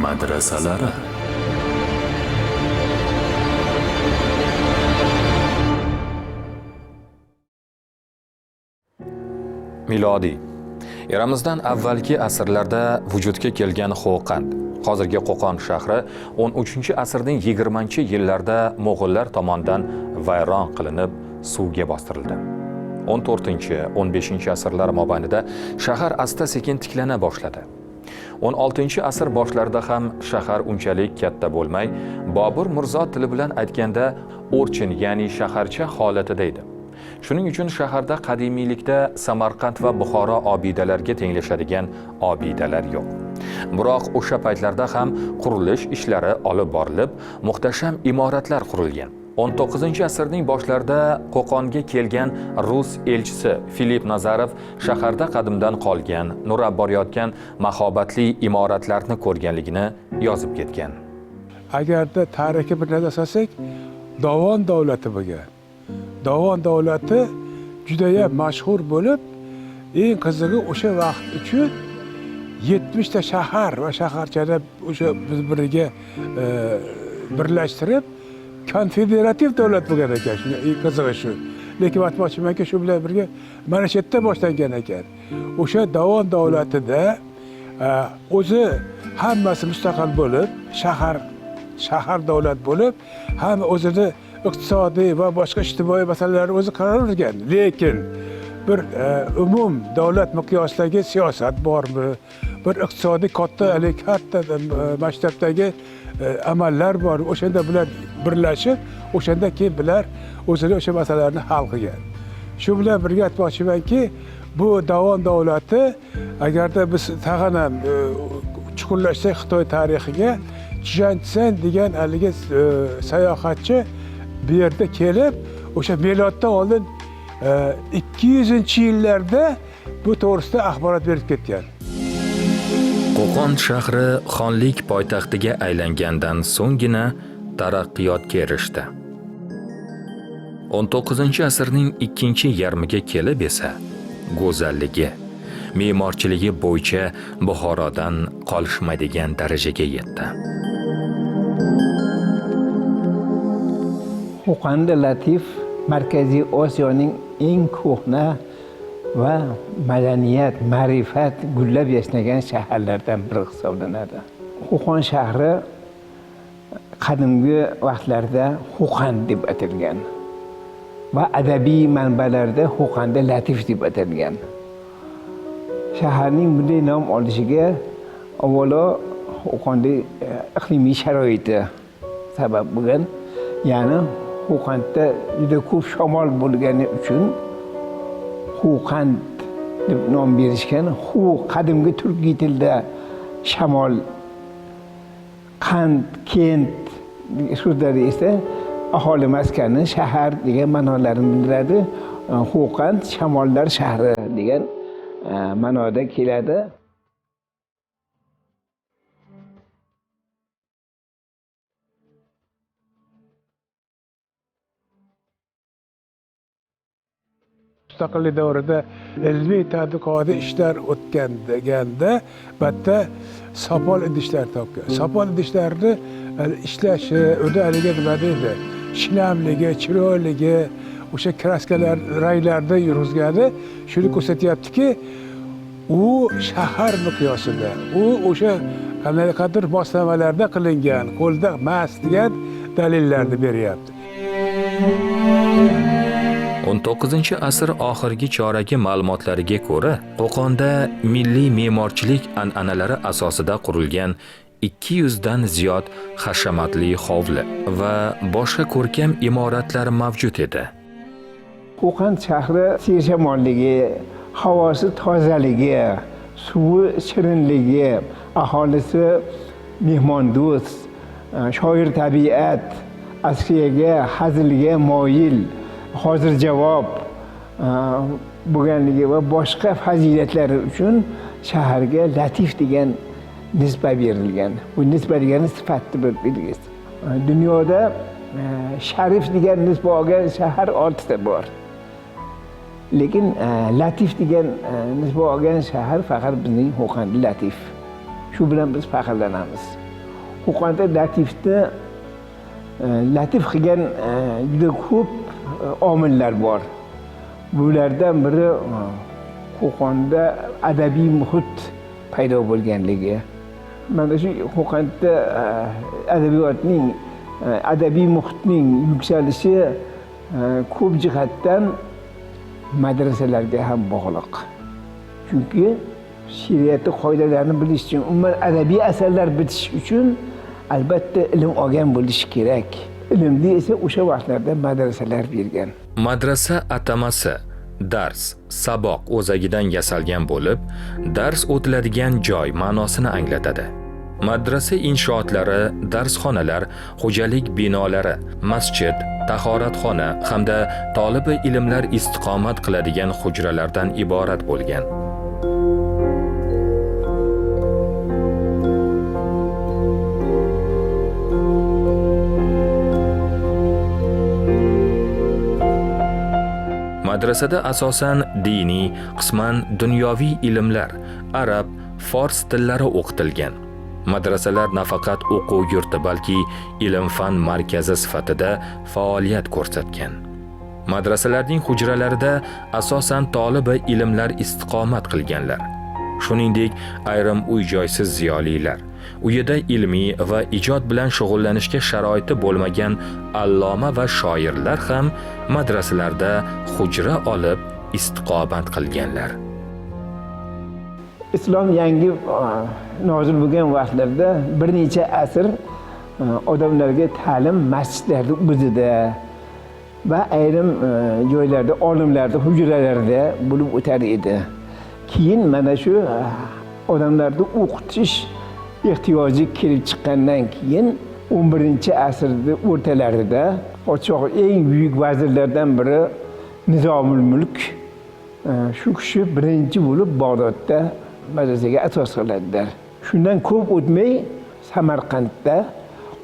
Madrasalari. Milodiy eramizdan avvalgi asrlarda vujudga kelgan Xo'qand, hozirgi Qo'qon shahri 13-asrning 20-yillarida mo'g'ullar tomonidan vayron qilinib, suvga bostirildi. 14-15 asrlar mobaynida shahar asta-sekin tiklana boshladi. 16-asr boshlarida ham shahar unchalik katta bo'lmay, Bobur Mirzo tili bilan aytganda o'rchin, ya'ni shaharcha holatida edi. Shuning uchun shaharda qadimiylikda Samarqand va Buxoro obidalariga tenglashadigan obidalar yo'q. Biroq o'sha paytlarda ham qurilish ishlari olib borilib, muhtasham imoratlar qurilgan. 19-asrning boshlarida Qo'qonga kelgan rus elchisi Filip Nazarov shaharda qadimdan qolgan, nurab borayotgan mahobatli imoratlarni ko'rganligini yozib ketgan. Agarda tarixga bir nazar solsak, Dovon davlati bo'lgan. Dovon davlati juda ham mashhur bo'lib, eng qizig'i o'sha vaqt uchun 70 ta shahar va shaharchani o'sha bir-biriga birlashtirib konfederativ davlat bo'lgan ekan. Shunga eng qizig'i shu. Lekin aytmoqchimanki, shu bilan birga mana shu yerda boshlangan ekan. O'sha Dovon davlatida o'zi hammasi mustaqil bo'lib, shahar davlat bo'lib, hamma o'zini iqtisodiy va boshqa ijtimoiy masalalarni o'zi qaror bergan. Lekin bir umum davlat miqyosidagi siyosat bormi? Bir iqtisodiy katta, katta masshtabdagi amallar bor. O'shanda bular birlashib, o'shanda keyin bular o'zini o'sha masalalarni hal qilgan. Shu bilan birga aytmoqchimanki, bu Dovon davlati agarda biz tag'in ham chuqurlashsak Xitoy tarixiga, Chjan degan haligi sayohatchi bu yerda kelib, o'sha miloddan oldin 200-yillarda bu to'g'risida axborot berib ketgan. Qo'qon shahri xonlik poytaxtiga aylangandan so'nggina taraqqiyotga erishdi. 19-asrning ikkinchi yarmiga kelib esa go'zalligi, me'morchiligi bo'yicha Buxorodan qolishmaydigan darajaga yetdi. Qo'qonda Latif Markaziy Osiyoning eng ko'hna va madaniyat, ma'rifat gullab yashnagan shaharlardan biri hisoblanadi. Qo'qon shahri qadimgi vaqtlarda Xo'qand deb atalgan va adabiy manbalarda Xo'qanda Latif deb atalgan. Shaharning bunday nom olishiga avvalo Qo'qonda iqlimiy sharoiti sabab bo'lgan. Ya'ni Qo'qondda juda ko'p shamol bo'lgani uchun Xo'qand deb nom berishgan. Xu qadimgi turkiy tilda shamol, qand, kent so'zlari esa aholi maskani, shahar degan ma'nolarni bildiradi. Xo'qand shamollar shahri degan ma'noda keladi. Mustaqillik davrida ilmiy tadqiqotli ishlar o'tgan deganda bitta sopol idishlar topgan. Sopol idishlarni ishlashi, uni haligi nima deydi, shinamligi, chiroyligi, o'sha kraskalar, ranglarda yurg'izgani shuni ko'rsatyaptiki, u shahar miqyosida, u o'sha qandaydir moslamalarda qilingan, qo'lda emas degan dalillarni beryapti. 19-asr oxirgi choragi ma'lumotlariga ko'ra, Qo'qonda milliy me'morchilik an'analari asosida qurilgan 200 dan ziyod hashamatli hovli va boshqa ko'rkam imoratlar mavjud edi. Qo'qon shahri sershamolligi, havosi tozaligi, suvi shirinligi, aholisi mehmondo'st, shoir tabiat, asriyaga, hazilga moyil, hozir javob bo'lganligi va boshqa fazilatlari uchun shaharga Latif degan nisba berilgan. Bu nisba degani sifatli bir belgisi. Dunyoda Sharif degan nisba olgan shahar 6 ta bor. Lekin Latif degan nisba olgan shahar faqat bizning Qo'qon Latif. Shu bilan biz faxrlanamiz. Qo'qonda latifni latif qilgan juda ko'p omillar bor. Bulardan biri Qo'qonda adabiy muhit paydo bo'lganligi. Mana shu Qo'qonda adabiyotning, adabiy muhitning yuksalishi ko'p jihatdan madrasalarga ham bog'liq. Chunki shariat qoidalarini bilish uchun, umuman adabiy asarlar bitish uchun albatta ilm olgan bo'lish kerak. Ilmni esa o'sha vaqtlarda madrasalar bergan. Madrasa atamasi dars, saboq o'zagidan yasalgan bo'lib, dars o'tiladigan joy ma'nosini anglatadi. Madrasa inshootlari, darsxonalar, xo'jalik binolari, masjid, tahoratxona hamda tolibi ilmlar istiqomat qiladigan hujralardan iborat bo'lgan. Madrasada asosan diniy, qisman dunyoviy ilmlar, arab, fors tillari o'qitilgan. Madrasalar nafaqat o'quv yurti, balki ilm-fan markazi sifatida faoliyat ko'rsatgan. Madrasalarning hujralarida asosan tolibi ilmlar istiqomat qilganlar. Shuningdek, ayrim uy-joysiz ziyolilar, uyida ilmiy va ijod bilan shug'ullanishga sharoiti bo'lmagan alloma va shoirlar ham madrasalarda hujra olib istiqomat qilganlar. Islom yangi nozil bo'lgan vaqtlarda bir necha asr odamlarga ta'lim masjidlarda o'zida va ayrim joylarda, olimlarda, hujralarda bo'lib o'tar edi. Keyin mana shu odamlarni o'qitish ehtiyoji kelib chiqqandan keyin 11-asrning o'rtalarida podshoh eng buyuk vazirlardan biri Nizomul Mulk, shu kishi birinchi bo'lib Bag'dodda madrasaga asos qiladilar. Shundan ko'p o'tmay Samarqandda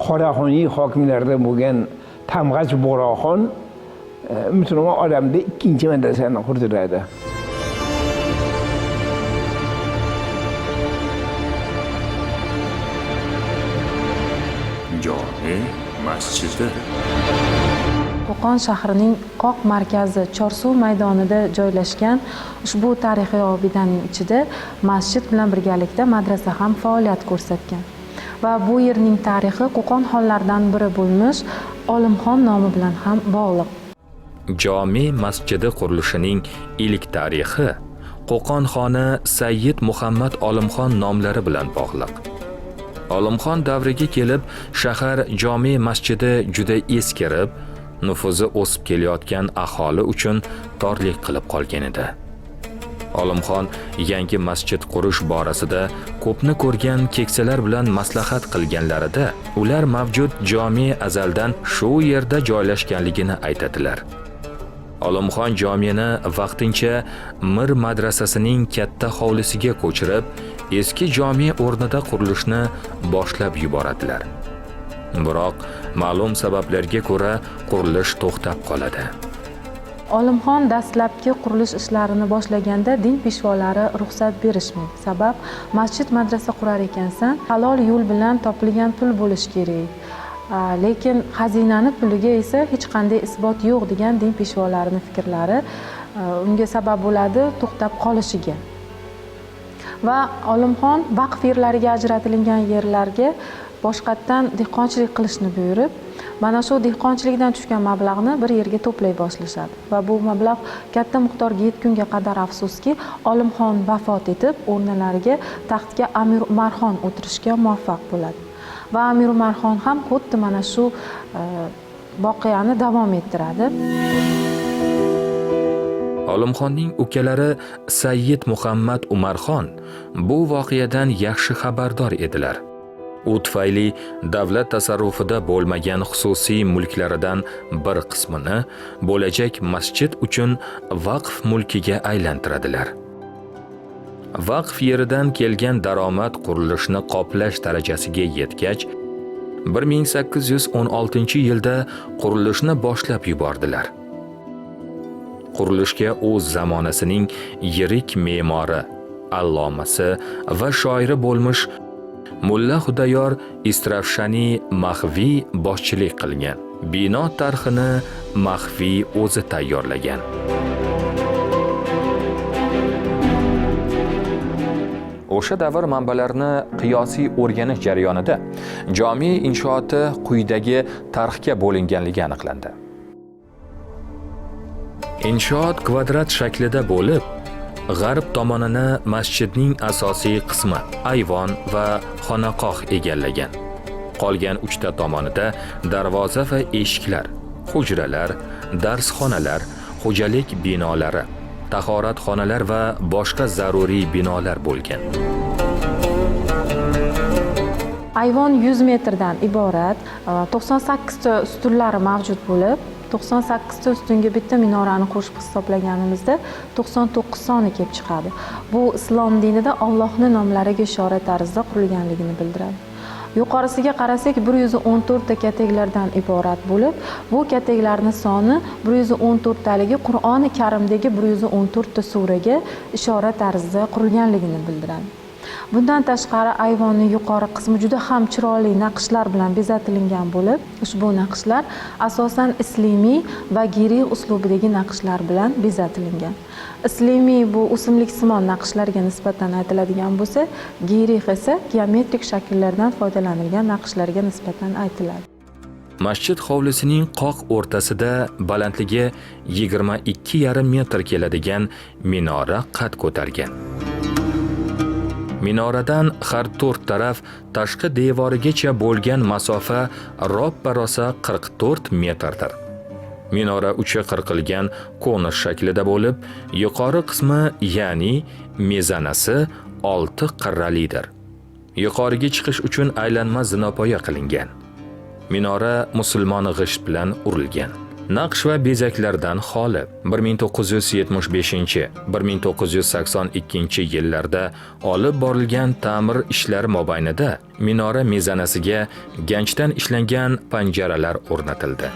Qoraxoniy hokimlaridan bo'lgan Tamg'ach Bo'roxon musulmon olamida ikkinchi madrasani qurdiradi. Jome masjidi. Qo'qon shahrining qoq markazi Chorsu maydonida joylashgan ushbu tarixiy obidaning ichida masjid bilan birgalikda madrasa ham faoliyat ko'rsatgan. Va bu yerning tarixi Qo'qon xonlaridan biri bo'lmish Olimxon nomi bilan ham bog'liq. Jome masjidi qurilishining ilk tarixi Qo'qon xoni Sayyid Muhammad Olimxon nomlari bilan bog'liq. Olimxon davriga kelib, shahar jome masjidi juda eskirib, nufuzi o'sib kelayotgan aholi uchun torlik qilib qolgan edi. Olimxon yangi masjid qurish borasida ko'pni ko'rgan keksalar bilan maslahat qilganlarida, ular mavjud jome azaldan shu yerda joylashganligini aytadilar. Olimxon jomeni vaqtincha Mir madrasasining katta hovlisiga ko'chirib, eski jome o'rnida qurilishni boshlab yuboradilar. Biroq ma'lum sabablarga ko'ra qurilish to'xtab qoladi. Olimxon dastlabki qurilish ishlarini boshlaganda din peshvolari ruxsat berishmaydi. Sabab masjid madrasa qurar ekansan, halol yo'l bilan topilgan pul bo'lishi kerak. Lekin xazinani puliga esa hech qanday isbot yo'q degan din peshvolarining fikrlari unga sabab bo'ladi to'xtab qolishiga. Va Olimxon vaqf yerlariga ajratilgan yerlarga boshqatdan dehqonchilik qilishni buyurib, mana shu dehqonchilikdan tushgan mablag'ni bir yerga to'play boshlashadi. Va bu mablag' katta miqdorga yetgunga qadar afsuski Olimxon vafot etib, o'rnilariga taxtga Amir Umarxon o'tirishga muvaffaq bo'ladi. Va Amir Umarxon ham xuddi mana shu voqeani davom ettiradi. Olimxonning ukalari Sayyid Muhammad Umarxon bu voqeadan yaxshi xabardor edilar. U tufayli davlat tasarrufida bo'lmagan xususiy mulklaridan bir qismini bo'lajak masjid uchun vaqf mulkiga aylantiradilar. Vaqf yeridan kelgan daromad qurilishni qoplash darajasiga yetgach, 1816-yilda qurilishni boshlab yubordilar. Qurilishga o'z zamonasining yirik me'mori, allomasi va shoiri bo'lmish Mulla Xudayor Istrafshani Mahviy boshchilik qilgan. Bino tarhini Mahviy o'zi tayyorlagan. O'sha davr manbalarini qiyosiy o'rganish jarayonida jome inshooti quyidagi tarhga bo'linganligi aniqlandi. Inshoot kvadrat shaklida bo'lib, g'arb tomonini masjidning asosiy qismi, ayvon va xonaqoh egallagan. Qolgan 3 ta tomonida darvoza va eshiklar, hujralar, darsxonalar, xo'jalik binolari, tahoratxonalar va boshqa zaruriy binolar bo'lgan. Ayvon 100 metrdan iborat, 98 ta ustunlari mavjud bo'lib, 98 ta ustunga bitta minorani qo'shib hisoblaganimizda 99 soni kelib chiqadi. Bu islom dinida Allohning nomlariga ishora tarzida qurilganligini bildiradi. Yuqorisiga qarasak 114 ta kataklardan iborat bo'lib, bu kataklarning soni 114 taligi Qur'oni Karimdagi 114 ta suraga ishora tarzida qurilganligini bildiradi. Bundan tashqari ayvonning yuqori qismi juda ham chiroyli naqshlar bilan bezatilgan bo'lib, ushbu naqshlar asosan islimiy va giriy uslubidagi naqshlar bilan bezatilgan. Islimiy bu o'simliksimon naqshlarga nisbatan aytiladigan bo'lsa, girih esa geometrik shakllardan foydalanilgan naqshlarga nisbatan aytiladi. Masjid hovlisining qoq o'rtasida balandligi 22,5 metr keladigan minora qad ko'targan. Minoradan har to'rt taraf tashqi devorigacha bo'lgan masofa roppa-rosa 44 metrdir. Minora uchi qirqilgan konus shaklida bo'lib, yuqori qismi, ya'ni mezanasi 6 qirralidir. Yuqoriga chiqish uchun aylanma zinopoya qilingan. Minora musulmon g'isht bilan urilgan. Naqsh va bezaklardan xoli. 1975-1982 yillarda olib borilgan ta'mir ishlari mobaynida minora mezanasiga ganchdan ishlangan panjaralar o'rnatildi.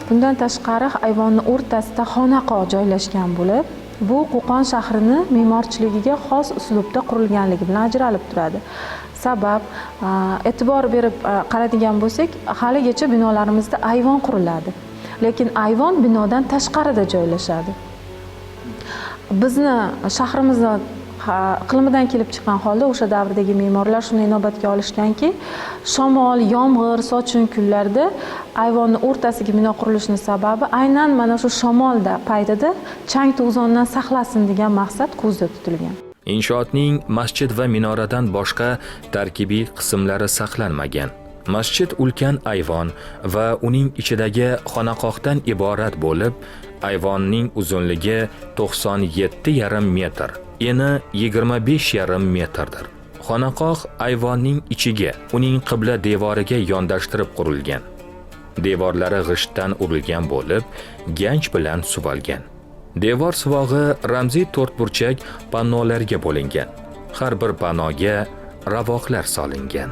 Bundan tashqari ayvonning o'rtasida xonaqoh joylashgan bo'lib, bu Qo'qon shahrini me'morchiligiga xos uslubda qurilganligi bilan ajralib turadi. Sabab, e'tibor berib qaradigan bo'lsak, haligacha binolarimizda ayvon quriladi. Lekin ayvon binodan tashqarida joylashadi. Bizni shahrimizni iqlimidan kelib chiqqan holda o'sha davrdagi me'morlar shuni inobatga olishganki, shamol, yomg'ir, sochin kunlarda ayvonning o'rtasiga bino qurilishining sababi aynan mana shu shamolda paytida chang to'zondan saqlasin degan maqsad ko'zda tutilgan. Inshootning masjid va minoradan boshqa tarkibiy qismlari saqlanmagan. Masjid ulkan ayvon va uning ichidagi xonaqohdan iborat bo'lib, ayvonning uzunligi 97,5 metr, eni 25,5 metrdir. Xonaqoh ayvonning ichiga, uning qibla devoriga yondashtirib qurilgan. Devorlari g'ishtdan urilgan bo'lib, ganch bilan suvalgan. Devor suvog'i ramziy to'rtburchak pannolarga bo'lingan. Har bir pannoga ravoqlar solingan.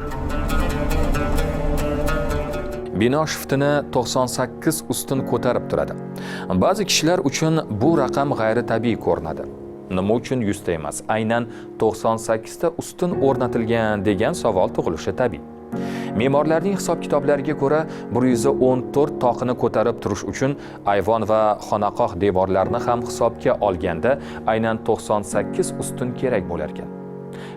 Bino shiftini 98 ustun ko'tarib turadi. Ba'zi kishilar uchun bu raqam g'ayritabiiy ko'rinadi. Nima uchun 100 ta emas, aynan 98 ta ustun o'rnatilgan degan savol tug'ilishi tabiiy. Me'morlarning hisob-kitoblariga ko'ra 114 toqini ko'tarib turish uchun ayvon va xonaqoh devorlarini ham hisobga olganda aynan 98 ustun kerak bo'lar ekan.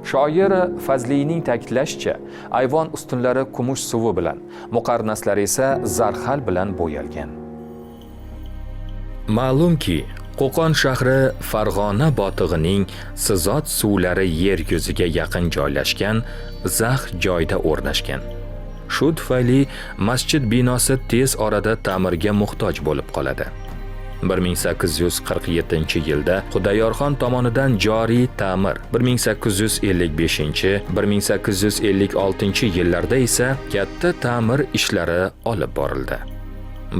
Shoir Fazliyning ta'kidlashicha, ayvon ustunlari kumush suvi bilan, muqarnaslari esa zarxal bilan bo'yalgan. Ma'lumki, Qo'qon shahri Farg'ona botig'ining sizot suvlari yer yuziga yaqin joylashgan zax joyda o'rnashgan. Shu tufayli masjid binosi tez orada ta'mirga muhtoj bo'lib qoladi. 1847-yilda Xudayorxon tomonidan joriy ta'mir, 1855-1856 yillarda esa katta ta'mir ishlari olib borildi.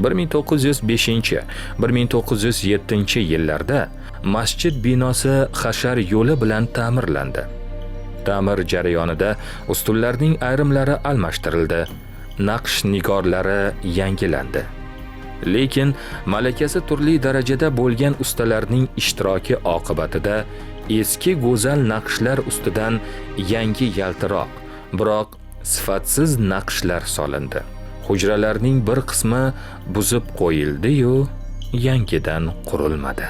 1905-1907 yillarda masjid binosi hashar yo'li bilan ta'mirlandi. Ta'mir jarayonida ustunlarning ayrimlari almashtirildi, naqsh nigorlari yangilandi. Lekin malakasi turli darajada bo'lgan ustalarning ishtiroki oqibatida Eski go'zal naqshlar ustidan yangi yaltiroq, biroq sifatsiz naqshlar solindi. Hujralarning bir qismi buzib qo'yildi-yu, yangidan qurilmadi.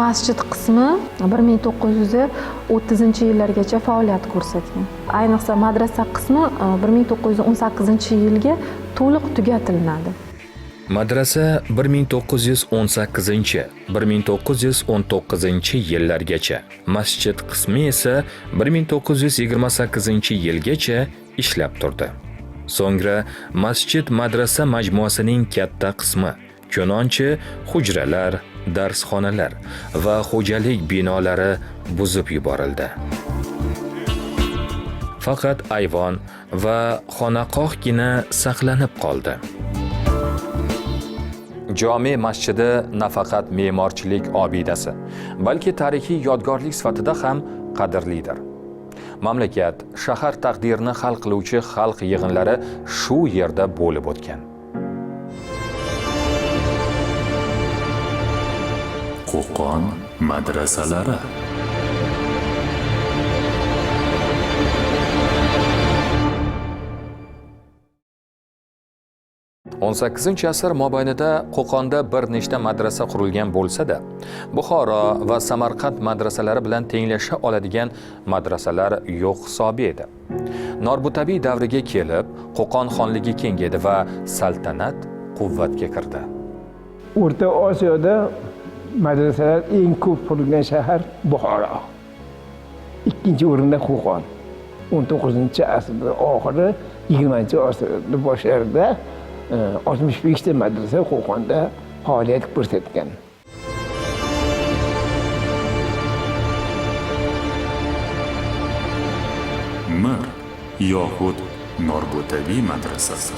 Masjid qismi 1930-yillargacha faoliyat ko'rsatgan. Ayniqsa madrasa qismi 1918-yilga to'liq tugatilinadi. Madrasa 1918-1919 yillargacha, masjid qismi esa 1928-yilgacha ishlab turdi. So'ngra masjid madrasa majmuasining katta qismi, chunonchi hujralar, darsxonalar va xo'jalik binolari buzib yuborildi. Faqat ayvon va xonaqohgina saqlanib qoldi. Jome masjidi nafaqat me'morchilik obidasi, balki tarixiy yodgorlik sifatida ham qadrlidir. Mamlakat, shahar taqdirini hal qiluvchi xalq yig'inlari shu yerda bo'lib o'tgan. Qo'qon madrasalari. 18-asr mobaynida Qo'qonda bir nechta madrasa qurilgan bo'lsa-da, Buxoro va Samarqand madrasalari bilan tenglasha oladigan madrasalar yo'q hisobi edi. Norbutabiy davriga kelib, Qo'qon xonligi kengaydi va saltanat quvvatga kirdi. O'rta Osiyoda madrasalar eng ko'p qurilgan shahar Buxoro. Ikkinchi o'rinda Qo'qon. 19-asrning oxiri, 20-asrning boshlarida 65 ta madrasa Qo'qonda faoliyat ko'rsatgan. Mir yoxud Norbutabiy madrasasi.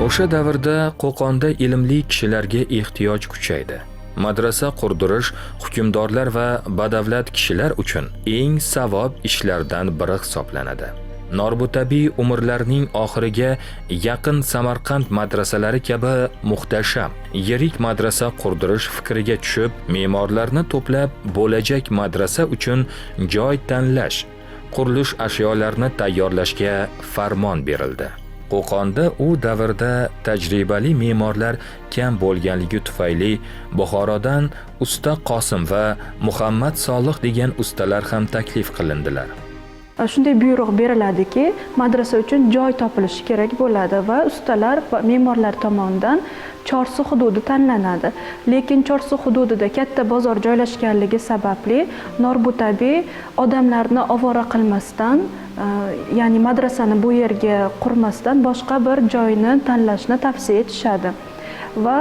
O'sha davrda Qo'qonda ilmli kishilarga ehtiyoj kuchaydi. Madrasa qurdirish hukmdorlar va badavlat kishilar uchun eng savob ishlardan biri hisoblanadi. Norbutabiy umrlarining oxiriga yaqin Samarqand madrasalari kabi muhtasham, yirik madrasa qurdirish fikriga tushib, me'morlarni to'plab bo'lajak madrasa uchun joy tanlash, qurilish ashyolarini tayyorlashga farmon berildi. Qo'qonda u davrda tajribali me'morlar kam bo'lganligi tufayli Buxorodan usta Qosim va Muhammad Solih degan ustalar ham taklif qilindilar. Shunday buyruq beriladiki, madrasa uchun joy topilishi kerak bo'ladi va ustalar va me'morlar tomonidan Chorsu hududi tanlanadi. Lekin Chorsu hududida katta bozor joylashganligi sababli Norbutabiy odamlarni ovora qilmasdan, ya'ni madrasani bu yerga qurmasdan boshqa bir joyni tanlashni tavsiya etishadi. Va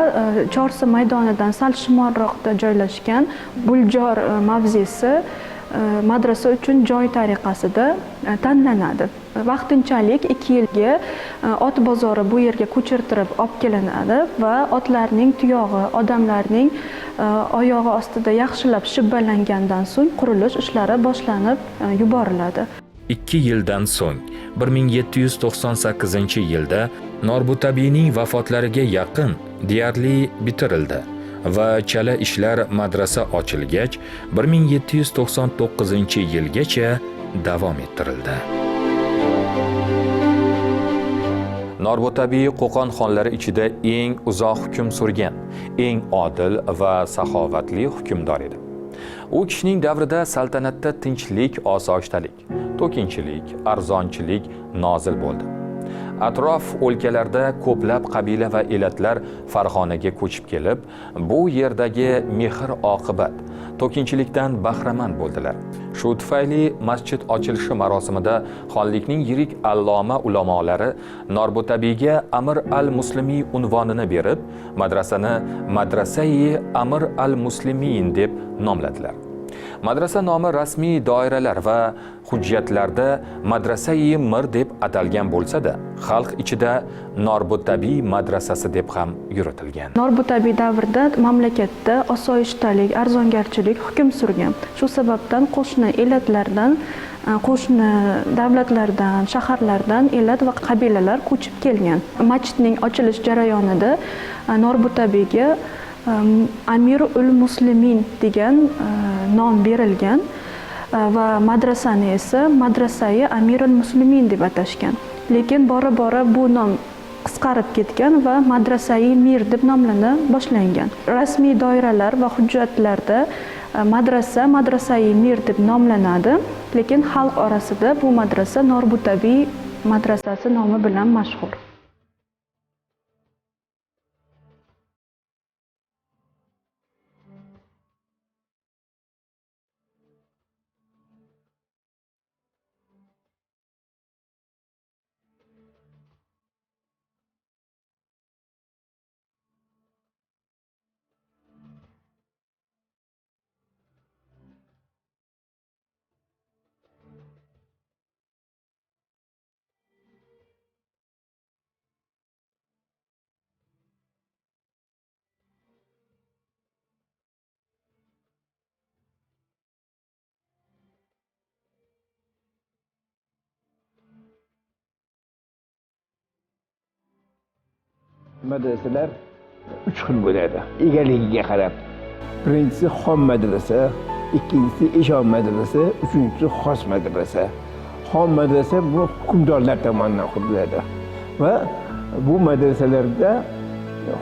Chorsu maydonidan sal shimolroqda joylashgan Buljor mavzesi madrasa uchun joy tariqasida tanlanadi. Vaqtinchalik 2 yilga ot bozori bu yerga ko'chirtirib olib kelinadi va otlarning tuyog'i, odamlarning oyog'i ostida yaxshilab shibbalangandan so'ng qurilish ishlari boshlanib yuboriladi. 2 yildan so'ng 1798-yilda Norbutabiyning vafotlariga yaqin deyarli bitirildi va chala ishlar madrasa ochilgach 1799-yilgacha davom ettirildi. Norbutabiy Qo'qon xonlari ichida eng uzoq hukm surgan, eng odil va saxovatli hukmdor edi. U kishining davrida saltanatda tinchlik, osoyishtalik, to'kinchilik, arzonchilik nozil bo'ldi. Atrof o'lkalarda ko'plab qabila va elatlar Farg'onaga ko'chib kelib, bu yerdagi mehr-oqibat, to'kinchilikdan bahramand bo'ldilar. Shu tufayli masjid ochilishi marosimida xonlikning yirik alloma ulamolari Norbutabiyga Amir al-Muslimiy unvonini berib, madrasani Madrasai Amir al-Muslimin deb nomladilar. Madrasa nomi rasmiy doiralar va Hujjatlarda Madrasai Mir deb atalgan bo'lsa-da, xalq ichida Norbutabiy madrasasi deb ham yuritilgan. Norbutabiy davrida mamlakatda osoyishtalik, arzongarchilik hukm surgan. Shu sababdan qo'shni elatlardan, qo'shni davlatlardan, shaharlardan elat va qabilalar ko'chib kelgan. Masjidning ochilish jarayonida Norbutabiyga Amirul Muslimin degan nom berilgan va madrasani esa Madrasai Amirul Muslimin deb atashgan. Lekin bora-bora bu nom qisqarib ketgan va Madrasai Mir deb nomlana boshlangan. Rasmiy doiralar va hujjatlarda madrasa Madrasai Mir deb nomlanadi, lekin xalq orasida bu madrasa Norbutabiy madrasasi nomi bilan mashhur. Madrasalar 3 xil bo'ladi, egaligiga qarab. Birinchisi xom madrasa, ikkinchisi eshon madrasa, uchinchisi xos madrasa. Xom madrasa bu hukmdorlar tomonidan quriladi va bu madrasalarda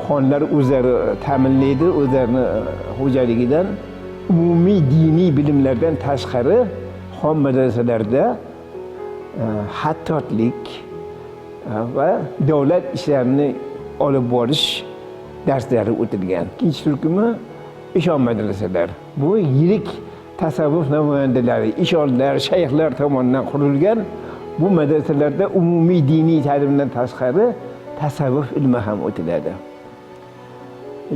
xonlar o'zlari ta'minlaydi, o'zlarini xo'jaligidan umumiy diniy bilimlardan tashqari xom madrasalarda xattotlik va davlat ishlarini olib borish darslari o'tilgan. Ikkinchi turkumi eshon madrasalar. Bu yirik tasavvuf namoyandalari, eshonlar, shayxlar tomonidan qurilgan. Bu madrasalarda umumiy diniy ta'limdan tashqari tasavvuf ilmi ham o'tiladi.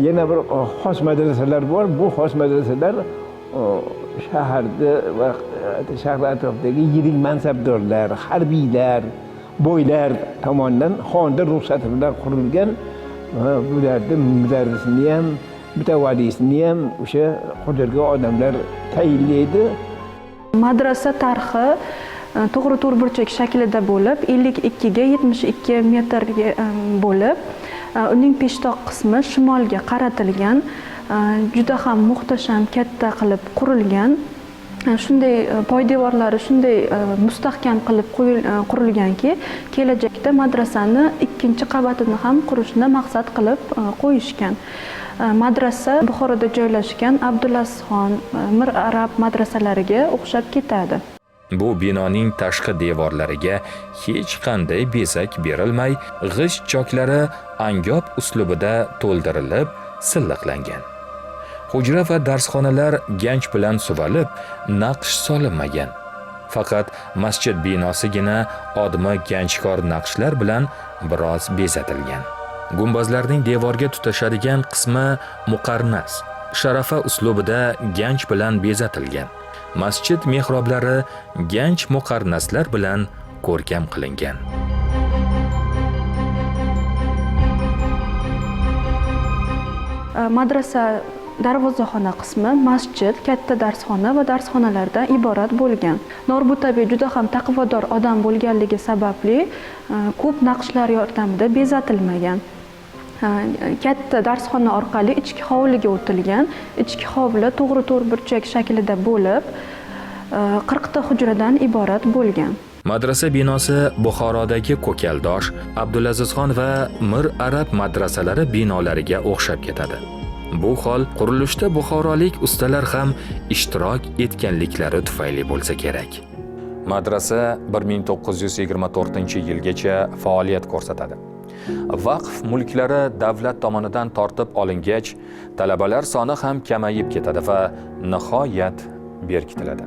Yana bir xos madrasalar bor. Bu xos madrasalar shaharda va shahar atrofidagi yirik mansabdorlar, harbiylar, boylar tomonidan xonda ruxsati bilan qurilgan. Bularda mudarrisini ham, mutavallisini ham o'sha qurilgan odamlar tayinlaydi. Madrasa tarixi to'g'ri to'rtburchak shaklida bo'lib, 52 ga 72 metrga bo'lib, uning peshtoq qismi shimolga qaratilgan, juda ham muhtasham katta qilib qurilgan. Shunday poydevorlari shunday mustahkam qilib qurilganki, kelajakda madrasani ikkinchi qavatini ham qurishni maqsad qilib qo'yishgan. Madrasa Buxoroda joylashgan Abdulazizxon, Mir Arab madrasalariga o'xshab ketadi. Bu binoning tashqi devorlariga hech qanday bezak berilmay, g'isht choklari angob uslubida to'ldirilib, silliqlangan. Hujra va darsxonalar ganch bilan suvalib, naqsh solinmagan. Faqat masjid binosigina odmi ganchkor naqshlar bilan biroz bezatilgan. Gumbazlarning devorga tutashadigan qismi muqarnas, sharafa uslubida ganch bilan bezatilgan. Masjid mehroblari ganch muqarnaslar bilan ko'rkam qilingan. Madrasa darvozaxona qismi masjid, katta darsxona va darsxonalardan iborat bo'lgan. Norbutabiy juda ham taqvodor odam bo'lganligi sababli ko'p naqshlar yordamida bezatilmagan. Katta darsxona orqali ichki hovliga o'tilgan. Ichki hovli to'g'ri to'rtburchak shaklida bo'lib, 40 ta hujradan iborat bo'lgan. Madrasa binosi Buxorodagi Ko'kaldosh, Abdulazizxon va Mir Arab madrasalari binolariga o'xshab ketadi. Bu hol qurilishda buxorolik ustalar ham ishtirok etganliklari tufayli bo'lsa kerak. Madrasa 1924-yilgacha faoliyat ko'rsatadi. Vaqf mulklari davlat tomonidan tortib olingach, talabalar soni ham kamayib ketadi va nihoyat berkitiladi.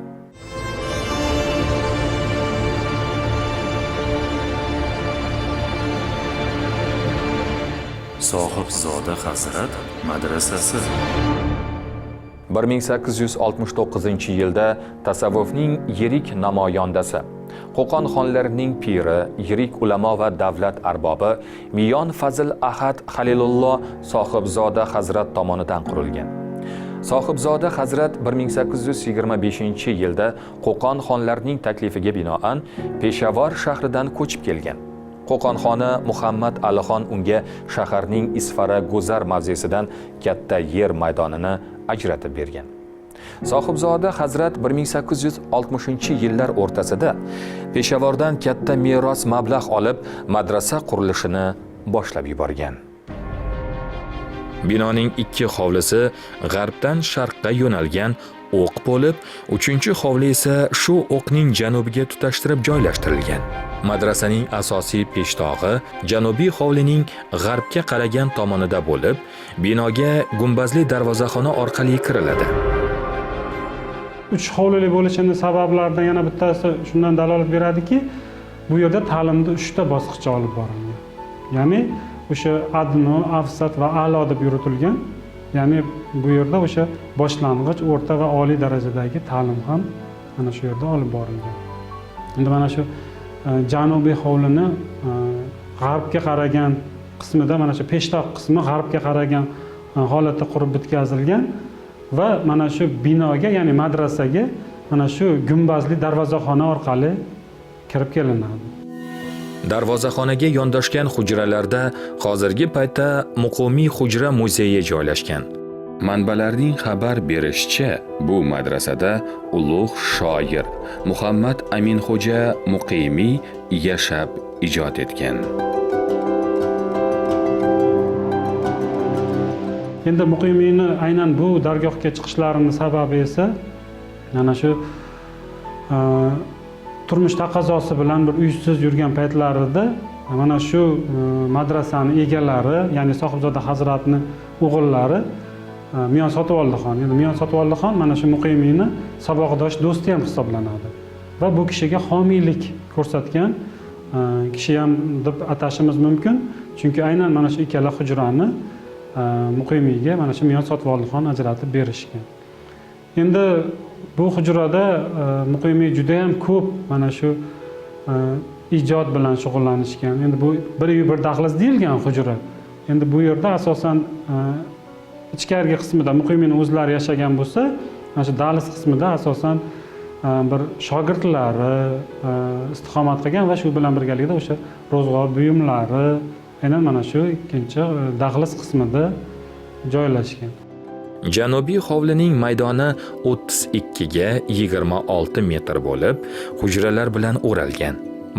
Sohibzoda Hazrat madrasasi. 1869-yilda tasavvufning yirik namoyandasi, Qo'qon xonlarining piri, yirik ulamo va davlat arbobi Miyon Fazil Ahad Halilullo Sohibzoda Hazrat tomonidan qurilgan. Sohibzoda Hazrat 1825-yilda Qo'qon xonlarining taklifiga binoan Peshavor shahridan ko'chib kelgan. Qo'qon xoni Muhammad Alixon unga shaharning Isfara guzar mavzesidan katta yer maydonini ajratib bergan. Sohibzoda Hazrat 1860-yillar o'rtasida Peshavordan katta meros mablag' olib, madrasa qurilishini boshlab yuborgan. Binoning ikki hovlisi g'arbdan sharqqa yo'nalgan o'q bo'lib, uchinchi hovli esa shu o'qning janubiga tutashtirib joylashtirilgan. Madrasaning asosiy peshtog'i janubiy hovlining g'arbga qaragan tomonida bo'lib, binoga gumbazli darvozaxona orqali kiriladi. Uch hovlili bo'lishini sabablaridan yana bittasi shundan dalolat beradiki, bu yerda ta'limni uchta bosqichda olib borilgan. Ya'ni o'sha adno, afsat va a'lo deb yuritilgan. Ya'ni bu yerda o'sha boshlang'ich, o'rta va oliy darajadagi ta'lim ham mana shu yerda olib borilgan. Endi mana shu janubiy hovlini g'arbga qaragan qismida, mana shu peshtoq qismi g'arbga qaragan holatda qurib bitkazilgan va mana shu binoga, ya'ni madrasaga mana shu gumbazli darvozaxona orqali kirib kelinadi. Darvozaxonaga yondoshgan hujralarda hozirgi paytda Muqimiy hujra muzeyi joylashgan. Manbalarning xabar berishicha, bu madrasada ulug' shoir Muhammad Aminxo'ja Muqimiy yashab ijod etgan. Endi Muqimiyni aynan bu dargohga chiqishlarining sababi esa mana shu turmush taqozosi bilan bir uysiz yurgan paytlarida mana shu madrasani egalari, ya'ni Sohibzoda Hazratni o'g'illari Miyon Sotivoldixon. Endi Miyon Sotivoldixon mana shu Muqimiyni saboqdosh do'sti ham hisoblanadi va bu kishiga homiylik ko'rsatgan kishi ham deb atashimiz mumkin. Chunki aynan mana shu ikkala hujrani Muqimiyga mana shu Miyon Sotivoldixon ajratib berishgan. Endi bu hujrada Muqimiy juda ham ko'p mana shu ijod bilan shug'ullanishgan. Endi bu bir uy bir dahliz deyilgan hujra. Endi bu yerda asosan ichkargi qismida Muqimiyning o'zlari yashagan bo'lsa, mana shu dahliz qismida asosan bir shogirdlari istiqomat qilgan va shu bilan birgalikda o'sha ro'zg'or buyumlari aynan mana shu ikkinchi dahliz qismida joylashgan. Janubiy hovlining maydoni 32 ga 26 metr bo'lib, hujralar bilan o'ralgan.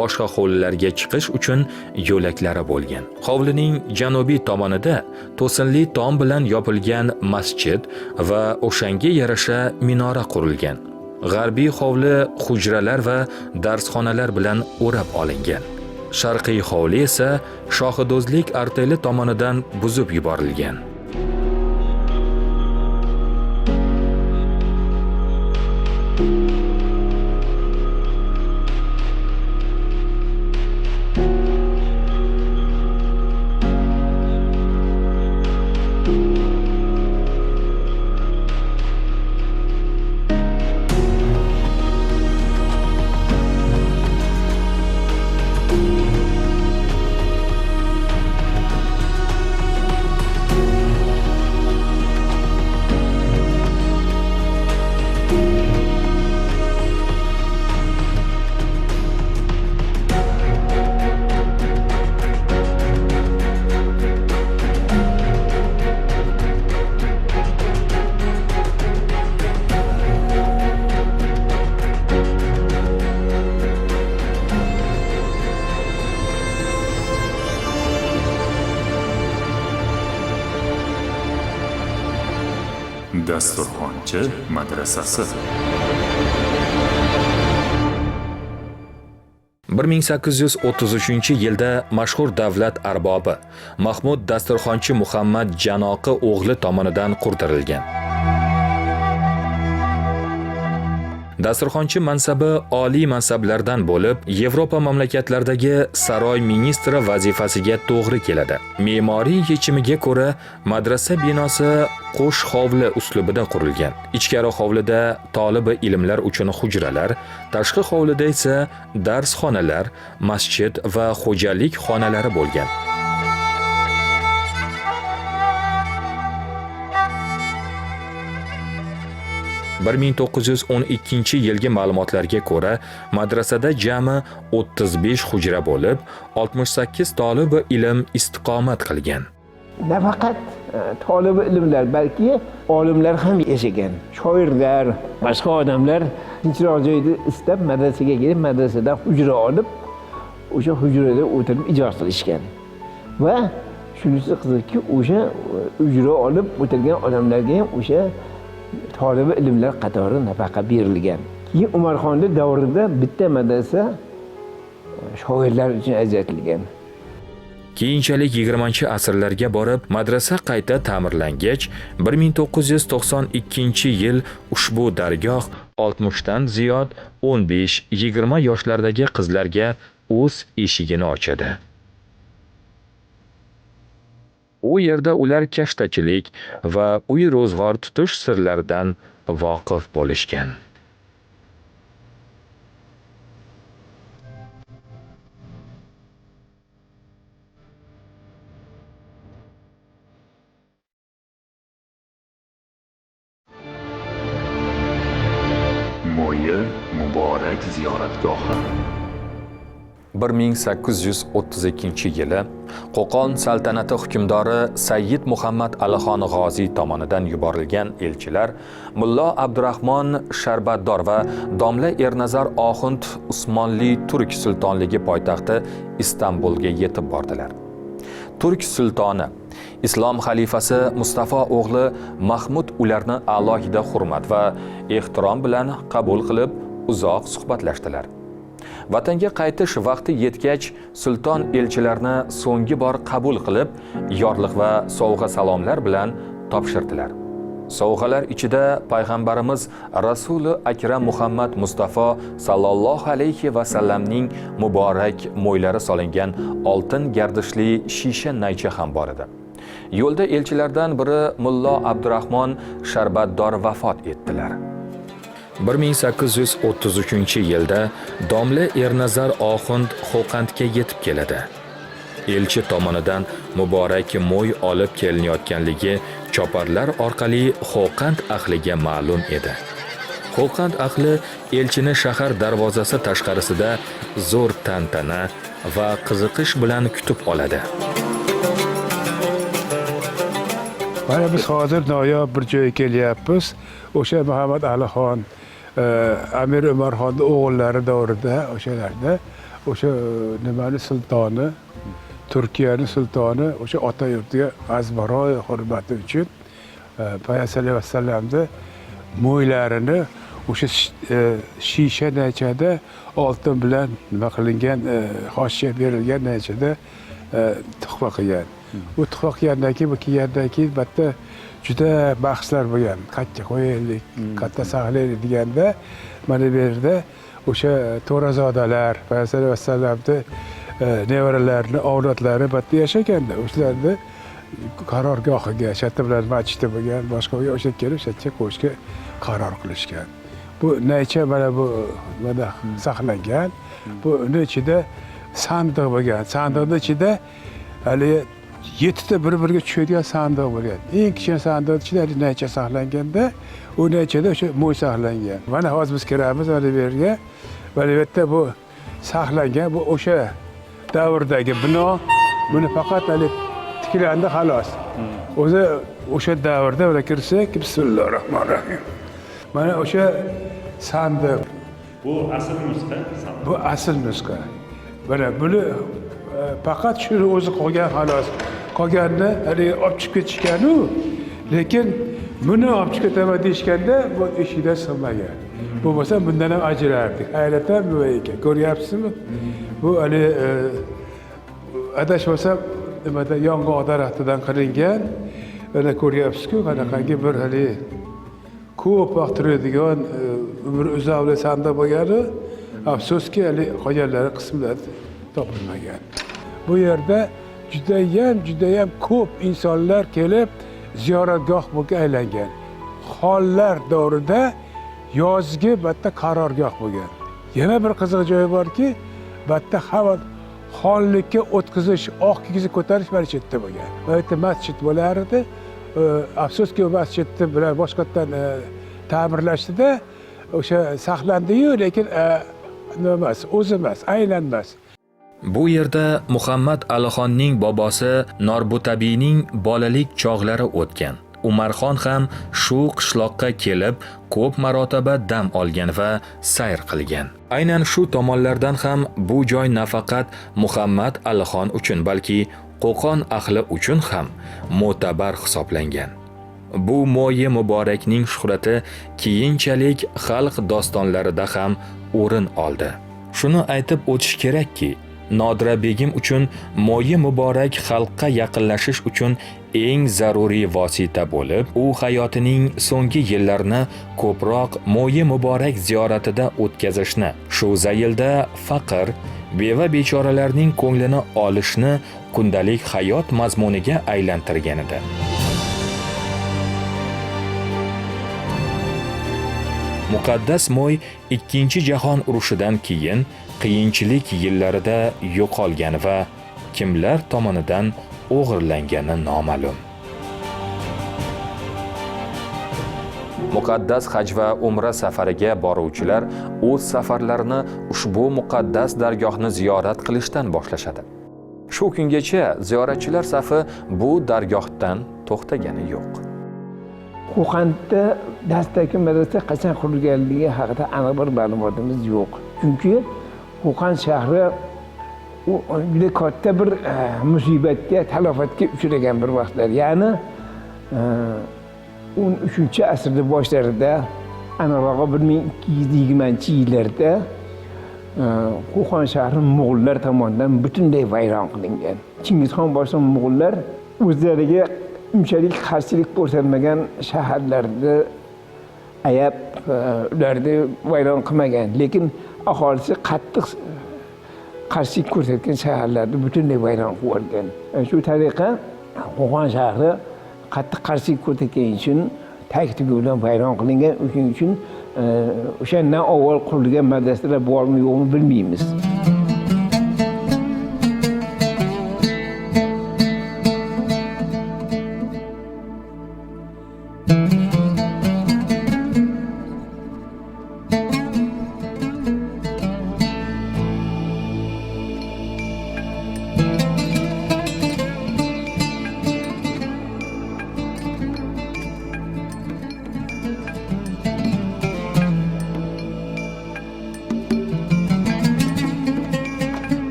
Boshqa hovlilarga chiqish uchun yo'laklari bo'lgan. Hovlining janubiy tomonida to'sinli tom bilan yopilgan masjid va o'shanga yarasha minora qurilgan. G'arbiy hovli hujralar va darsxonalar bilan o'rab olingan. Sharqiy hovli esa Shohido'zlik arteli tomonidan buzib yuborilgan. Dasturxonchi madrasasi. 1833-yilda mashhur davlat arbobi Mahmud Dasturxonchi Muhammad Janoqi o'g'li tomonidan qurdirilgan. Dasturxonchi mansabi oliy mansablardan bo'lib, Yevropa mamlakatlaridagi saroy ministri vazifasiga to'g'ri keladi. Me'moriy yechimiga ko'ra, madrasa binosi qo'sh hovli uslubida qurilgan. Ichkari hovlida tolibi ilmlar uchun hujralar, tashqi hovlida esa darsxonalar, masjid va xo'jalik xonalari bo'lgan. ...1912-yilgi ma'lumotlarga ko'ra, madrasada jami 35 hujra bo'lib, 68 tolibi ilm istiqomat qilgan. Nafaqat tolibi ilmlar, balki olimlar ham yashagan. Shoirlar, boshqa odamlar tinchroq joyni istab madrasaga kelib, madrasadan hujra olib, o'sha hujrada o'tirib ijod qilishgan. Va shunisi qiziqki, o'sha hujra olib o'tirgan odamlarga ham o'sha tolibi ilmlar qatori nafaqa berilgan. Keyin Umarxonning davrida bitta madrasa shoirlar uchun ajratilgan. Keyinchalik 20-asrlarga borib madrasa qayta ta'mirlangach, 1992-yil ushbu dargoh 60 dan ziyod 15-20 yoshlardagi qizlarga o'z eshigini ochadi. U yerda ular kashtachilik va uy ro'zg'or tutish sirlaridan voqif bo'lishgan. Mo'yi muborak ziyoratgohi. 1832-yili Qo'qon saltanati hukmdori Sayyid Muhammad Alixon G'oziy tomonidan yuborilgan elchilar Mullo Abdurahmon Sharbatdor va Domla Ernazar Oxund Usmonli Turk sultonligi poytaxti Istanbulga yetib bordilar. Turk sultoni Islom xalifasi Mustafa o'g'li Mahmud ularni alohida hurmat va ehtirom bilan qabul qilib, uzoq suhbatlashdilar. Vatanga qaytish vaqti yetgach, sulton elchilarni so'nggi bor qabul qilib, yorliq va sovg'a salomlar bilan topshirdilar. Sovg'alar ichida payg'ambarimiz Rasuli Akram Muhammad Mustafa sallallohu alayhi va sallamning muborak mo'ylari solingan oltin gardishli shisha naycha ham bor edi. Yo'lda elchilardan biri Mullo Abdurahmon Sharbatdor vafot etdilar. 1833-yilda Domla Ernazar Oxund Xo'qandga yetib keladi. Elchi tomonidan muborak mo'y olib kelinayotganligi choparlar orqali Xo'qand ahliga ma'lum edi. Xo'qand ahli elchini shahar darvozasi tashqarisida zo'r tantana va qiziqish bilan kutib oladi. Mana biz hozir noyob bir joyga kelyapmiz. O'sha Muhammad Alixon, Amir Umarxonning o'g'illari davrida o'shalarda o'sha nimani sultoni, Turkiyaning sultoni o'sha ota yurtiga azbaroy hurmati uchun Payg'ambar alayhi vasallamni mo'ylarini o'sha shisha naychada oltin bilan nima qilingan, xoshiya berilgan naychada tuhfa qilgan. Bu tuhfa qilgandan keyin, bu kelgandan keyin bitta juda bahslar bo'lgan. Qayerga qo'yaylik, qayerda saqlaylik deganda mana bu yerda o'sha to'razodalar, Payg'ambar alayhi vasallamni nevaralarini, avlodlari bitta yashaganda, o'shalarni qarorgohiga, shu bilan masjidda bo'lgan, boshqa bo'lgan, o'sha kelib o'sha yerga qo'yishga qaror qilishgan. Bu naycha mana bu mana saqlangan. Bu uni ichida sandiq bo'lgan. Sandiqning ichida hali 7 ta bir-biriga tushadigan sandiq bo'lgan. Eng kichkina sandiq ichida hali naycha saqlanganda, u naychada o'sha mo'y saqlangan. Mana hozir biz kiramiz mana bu yerga. Mana bu yerda bu saqlangan, bu o'sha davrdagi bino. Buni faqat hali tiklandi xolos. O'zi o'sha davrda mana kirsak, bismillahirrohmanirrohim. Mana o'sha sandiq. Bu asl nusxa. Bu asl nusxa. Mana buni faqat shuni o'zi qolgan xolos. Qolganini hali olib chiqib ketishgan-u, lekin buni olib chiqib ketaman deyishganda bu eshikdan sig'magan. Bo'lmasa bundan ham ajrardik. Hayratdan nima ekan, ko'ryapsizmi? Bu hali adashmasam nimada yong'oq daraxtidan qilingan. Mana ko'ryapsiz-ku, qanaqangi bir hali Ko'p vaqt turadigan, umri uzoqli sandiq bo'lgani, afsuski, hali qolganlari qismlari topilmagan. Bu yerda judayam ko'p insonlar kelib ziyoratgoh bo'lib aylangan. Xonlar davrida yozgi bitta qarorgoh bo'lgan. Yana bir qiziq joyi borki, bitta hamma xonlikka o'tkazish, oq kigizni ko'tarish mana shu yerda bo'lgan. Bu yerda masjid bo'lar edi. Afsuski, u masjidni bilan boshqatdan ta'mirlashdida o'sha saqlandi-yu, lekin nima emas, o'zi emas, aynan emas. Bu yerda Muhammad Alixonning bobosi Norbutabiyning bolalik chog'lari o'tgan. Umarxon ham shu qishloqqa kelib ko'p marotaba dam olgan va sayr qilgan. Aynan shu tomonlardan ham bu joy nafaqat Muhammad Alixon uchun, balki Qo'qon ahli uchun ham mo'tabar hisoblangan. Bu mo'yi muborakning shuhrati keyinchalik xalq dostonlarida ham o'rin oldi. Shuni aytib o'tish kerakki, Nodira begim uchun mo'yi muborak xalqqa yaqinlashish uchun eng zaruriy vosita bo'lib, u hayotining so'nggi yillarini ko'proq mo'yi muborak ziyoratida o'tkazishni, shu zaylda faqir, beva bechoralarning ko'nglini olishni kundalik hayot mazmuniga aylantirgan edi. Muqaddas mo'y 2-jahon urushidan keyin qiyinchilik yillarida yo'qolgan va kimlar tomonidan o'g'irlangani noma'lum. Muqaddas haj va umra safariga boruvchilar o'z safarlarini ushbu muqaddas dargohni ziyorat qilishdan boshlashadi. Shu kungacha ziyoratchilar safi bu dargohdan to'xtagani yo'q. Qo'qondda dastlabki madrasa qachon qurilganligi haqida aniq bir ma'lumotimiz yo'q. Chunki Qo'qon shahri u juda katta bir musibatga, talofatga uchragan bir vaqtlar. Ya'ni 13-asrning boshlarida, aniqrog'i 1220-yillarda Qo'qon shahri mo'g'ullar tomonidan butunlay vayron qilingan. Chingizxon boshliq mo'g'ullar o'zlariga unchalik qarshilik ko'rsatmagan shaharlarni ayab, ularni vayron qilmagan, lekin aholisi qattiq qarshilik ko'rsatgan shaharlarni butunlay vayron qilib yuborgan. Shu tariqa Qo'qon shahri qattiq qarshilik ko'rsatgani uchun tag-tugi bilan vayron qilingan. Shuning uchun o'shandan avval qurilgan madrasalar bormi yo'qmi bilmaymiz.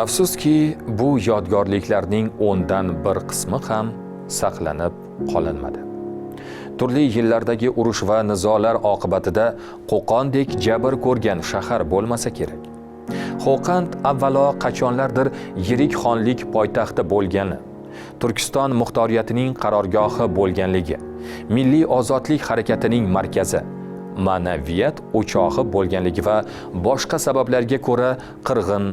Afsuski, bu yodgorliklarning 10dan 1 qismi ham saqlanib qolinmadi. Turli yillardagi urush va nizolar oqibatida Qo'qondek jabr ko'rgan shahar bo'lmasa kerak. Qo'qond avvalo qachonlardir yirik xonlik poytaxti bo'lgani, Turkiston muxtoriyatining qarorgohi bo'lganligi, milliy ozodlik harakatining markazi, ma'naviyat o'chog'i bo'lganligi va boshqa sabablarga ko'ra qirg'in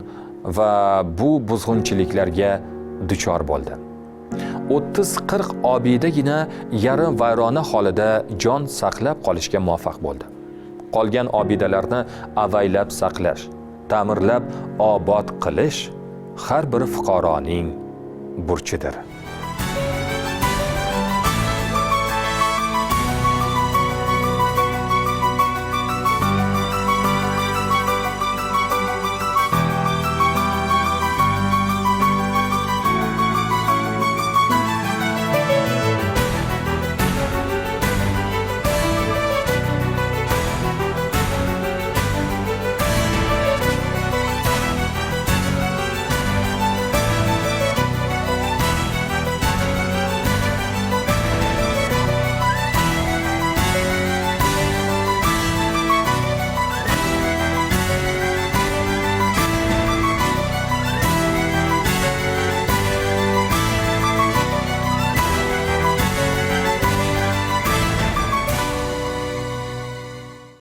va bu buzg'unchiliklarga duchor bo'ldi. 30-40 obidagina yarim vayrona holida jon saqlab qolishga muvaffaq bo'ldi. Qolgan obidalarni avaylab saqlash, ta'mirlab obod qilish har bir fuqaroning burchidir.